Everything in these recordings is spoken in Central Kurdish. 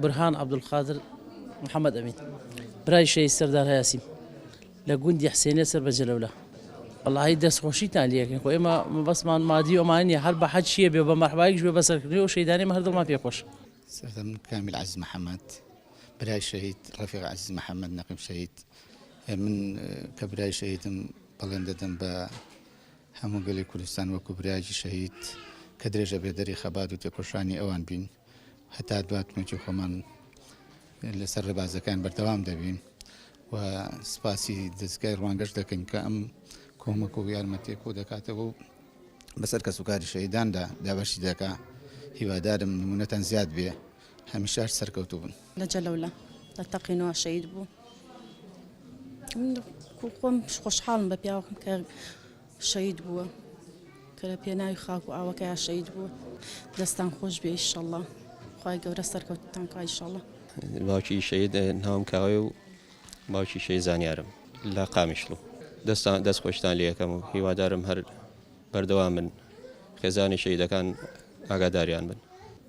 بورهان عەبدولقادر محەمەد ئەمین برای شەهید سەردار هەیاسیم لە گوندی حسێنیە سەر بە جەلەولا. وەڵاهی دەست خۆشیتان لێ ئەکەین خۆ ئێمە مەبەستمان مادی و ئەمانە نیە هەر بە حەج چیە بێ و بە مەرحەبایەکیش بێ بەسەرکردنەوەی ئەو شەهیدانەی ئێمە هەر دڵمان پێ خۆشە. سەردار من کامیل عەزیز محەمەد برای شەهید ڕەفیق عەزیز محەمەد نەقیب شەهید من کە برای شەهیدم بەڵێن دەدەم بە هەموو گەلی کوردستان وەکو برایەکی شەهید کە درێژە پێدەری خەبات و تێکۆشانی ئەوان بین هەتا دوا تمەکی خۆمان لەسەر ڕێبازەکان بەردەوام دەبین و سپاسی دەستگای ڕوانگەش دەکەین کە ئەم کۆمەک و یارمەتیە کۆ دەکاتەوە و بەسەر کەسوکاری شەهیداندا دابەشی دەکا هیوادارم نمونەتان زیاد بێ هەمیشە سەرکەوتوو بن. لە جەلەولا لە تەقینەوە شەهید بوو. من خۆم خۆشحاڵم بە پیاوەکەم کە شەهید بووە کە لە پێناوی خاک و ئاوەکەیا شەهید بووە دەستان خۆش بێ ئیشەڵڵا خوای گەورە سەرکەوتتان کا ئیشەڵڵا. باوکی شەهید ناوم کاوەیە و باوکی شەهید زانیارم لە قامیشلو دەستان دەست خۆشتان لێ ئەکەم و هیوادارم هەر بەردەوام بن خێزانی شەهیدەکان ئاگاداریان بن.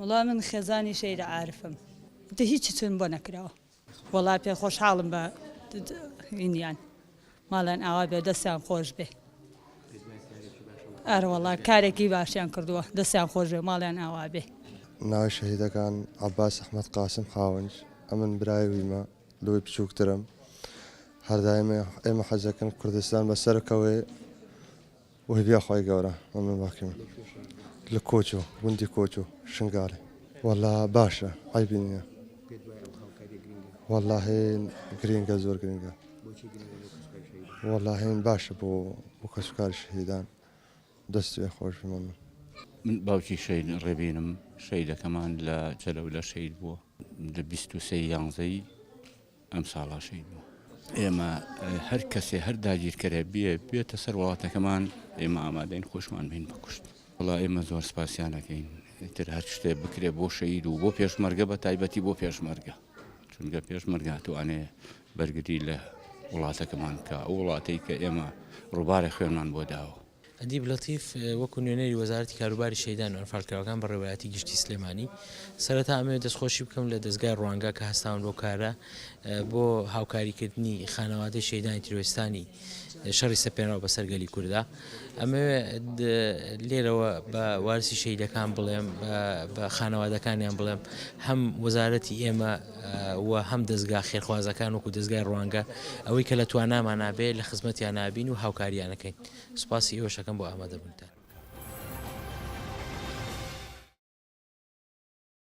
وەڵا من خێزانی شەهید عارفم هیچ چون بۆ نەکراوە. وەڵا پێ خۆشحاڵم بە ئینیان ماڵیان ئاوا بێ دەستیان خۆش بێ ئەرەوەڵا کارێکی باشیان کردووە دەستیان خۆش بێ ماڵیان ئاوا بێ. ناوی شەهیدەکان، عەباس ئەحمەد قاسم خاوەنج، ئەمن برای ویمە لەوەی بچووکترم هەردایم ئێمە حەزەکەن کوردستان بەسەر کەوێ و هیڤیا خوای گەورە مەمنون باقی من لە کۆچۆ گوندی کۆچۆ شنگالێ وەڵا باشە عەیبی نییە وەڵاهی گرینگە زۆر گرینگە وەڵاهی باشە بۆ بۆ کەسوکاری شەهیدان دەستی خۆش بێ مەمنون. من باوکی شەهید ڕێبینم، شەهیدەکەمان لە جەلەولە شەهید بووە لە 23 یانزەی ئەمساڵا شەهید بوو. ئێمە هەر کەسێ هەر داگیرکەرێ بێ بێتە سەر وڵاتەکەمان ئێمە ئامادەین خۆشمان بین بکوشت. وەڵا ئێمە زۆر سپاسیان ئەکەین ئیتر هەر شتێ بکرێ بۆ شەهید و بۆ پێشمەرگە بە تایبەتی بۆ پێشمەرگە چونکە پێشمەرگە توانێ بەرگری لە وڵاتەکەمان بکا ئەو وڵاتەی کە ئێمە ڕووبارێ خوێنمان بۆ داوە. ئەدیب لەتیف، وەکو نوێنەری وەزارەتی کاروباری شەهیدان و ئەنفالکراوەکان بەڕێوەبەرایەتی گشتی سلێمانی، سەرەتا ئەمەوێت دەستخۆشی بکەم لە دەزگای ڕوانگە کە هەستاون بەو کارە بۆ هاوکاریکردنی خانەوادەی شەهیدانی تیرۆریستانی شەڕی سەپێنراو بەسەر گەلی کوردا. ئەمەوێت لێرەوە بە وارسی شەهیدەکان بڵێم، بە خانەوادەکانیان بڵێم هەم وەزارەتی ئێمە و هەم دەزگا خێرخوازەکان وەکو دەزگای ڕوانگە ئەوەی کە لە توانامانا بێ لە خزمەتیان نابین و هاوکاریان ئەکەین. سوپاسی ئێوەش ئەکەم بۆ ئامادەبوونتان.